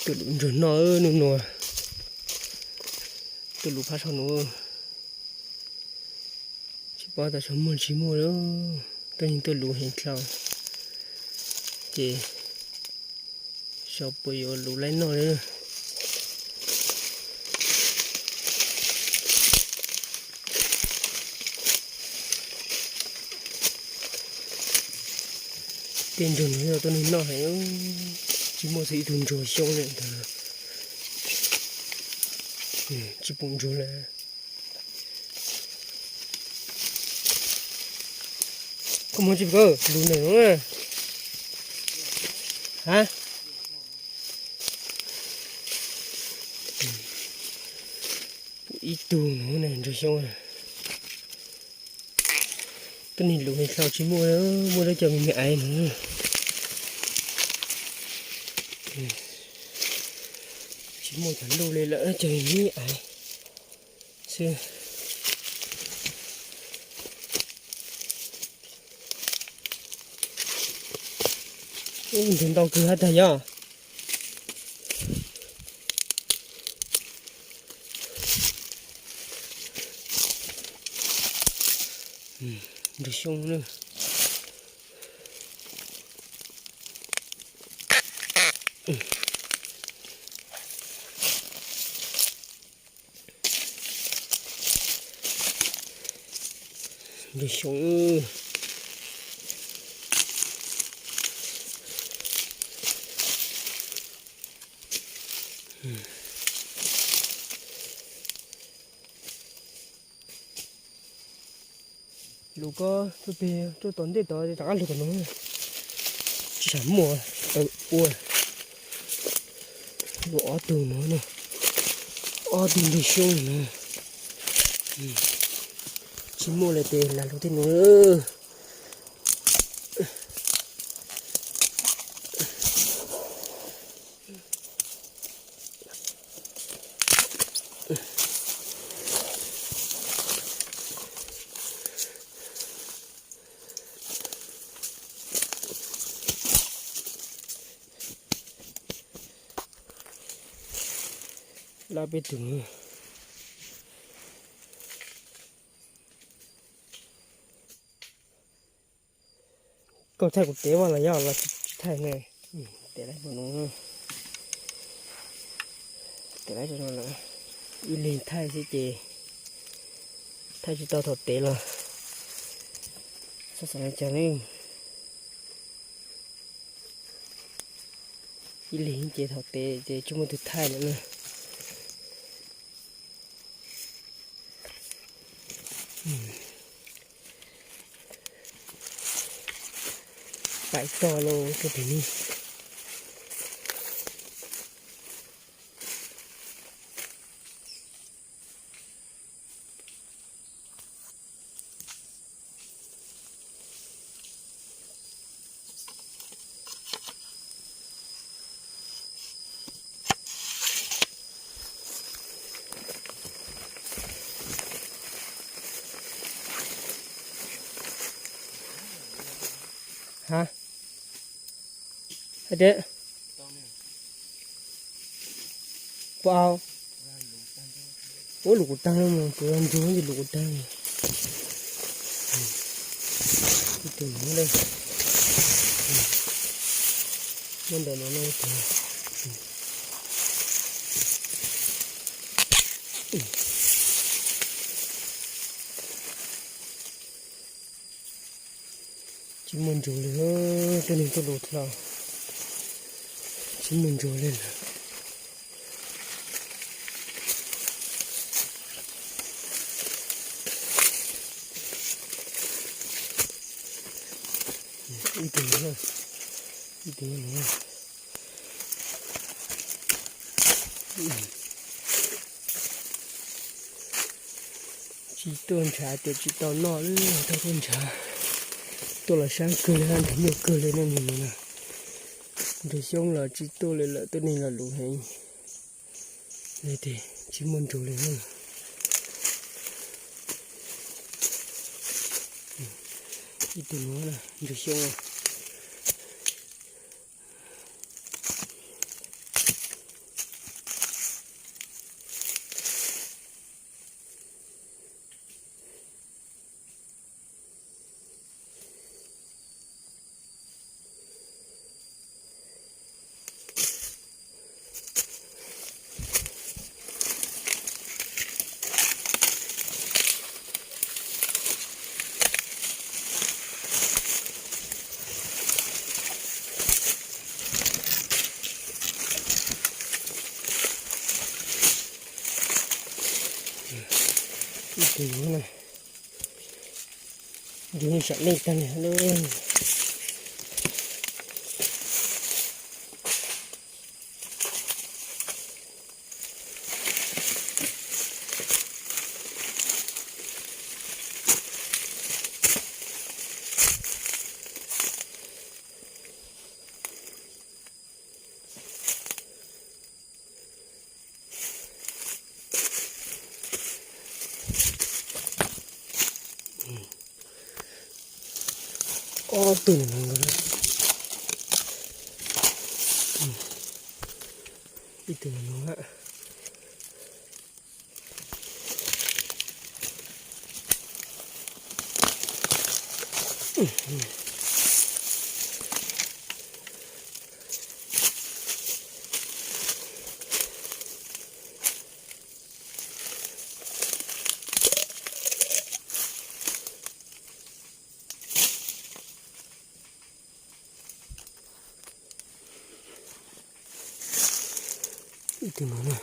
Tuaj luv ntsuag noj nub nua. Tuaj luv phab saum no. Tsis paub tas saum muaj tsis muaj lawm. Tuaj yeej tuaj luv heev dlhau. Ces xyov puas yuav luv laib noj li. Tej ntsuag no yog tuaj neeg noj heev, tsis muaj txog ib tug ntsuag xyoob li ntag. Tsis pum ntsuag li. Koj mus tsis koj lus nws ha. Ib tug no ne ntsuag xyoob. Koj nig lus ne tsis muaj, muaj dab cov me me aiv no. Tsis muaj cov luj li lawm, cov me me aiv xwb. Ntug ntau kawg hab tag yog. Ntug xyoob na. Ntug xyoob. Lus ko tuaj peg tuaj tom ntej tod rov qab lug tom no. Tsis muaj ua. Lus ob tug no, ob tug ntug xyoob no. Tsis muaj li tes lam lug tej no. Lab peb tug. Koj thaij kuv tev vaj los yog los tsis thaij ne? Tes lab no, tes lab no lawm. Ib leeg thaij xwb ces thaij tsis tau thaum tev los xav xav li cas ne. Ib leeg ces thaum tev ces tsis muaj tus thaij lawm na. Pais tog los rau tim no. Ha, hais tias pom au. Ua lus kuv taag, kuv ntug ces lus kuv taag. Ib tug no, muab ntawm no no ib tug. Tsis muaj ntsuag li, tej neeg tuaj lus dlhau, tsis muaj ntsuag li lawm. Ib tug no, ib tug no. Tsis tuaj ntshav ces tsis tau noj li, tuaj tuaj ntshav. Tuaj los sab kawg li, nrhiav nyuaj kawg li ne. Ntsuag xyoob los tsis tuaj li lawm, tuaj neeg los lus heev. Tsis muaj ntsuag li na. Ib tug no ntsuag xyoob. Tus no na, yus sam nej tag li lawm. Ob tug no, ib tug no. Ib tug no na.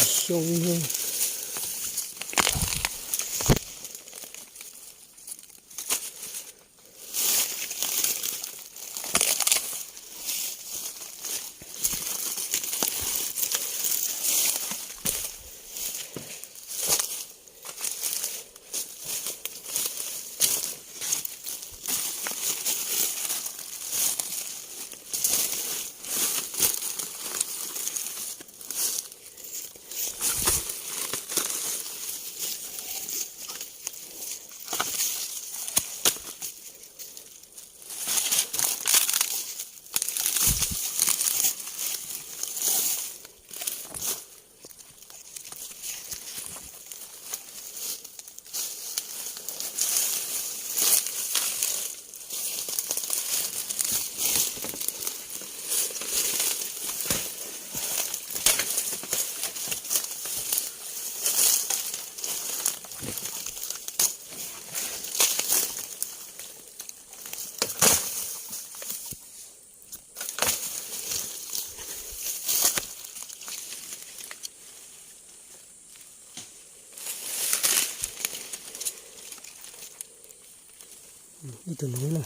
Xyoob na. Ib tug no na.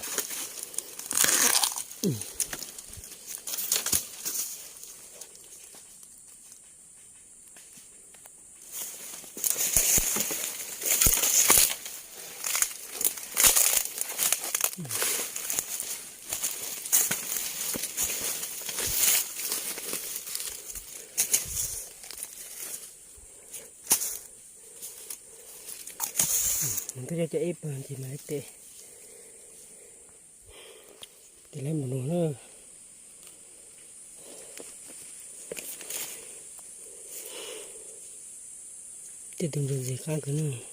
Twb coj ib pawg ntsis mas ib tes, tes lawm mus no na. Tej tus ntsuag ntxim qab kawg na.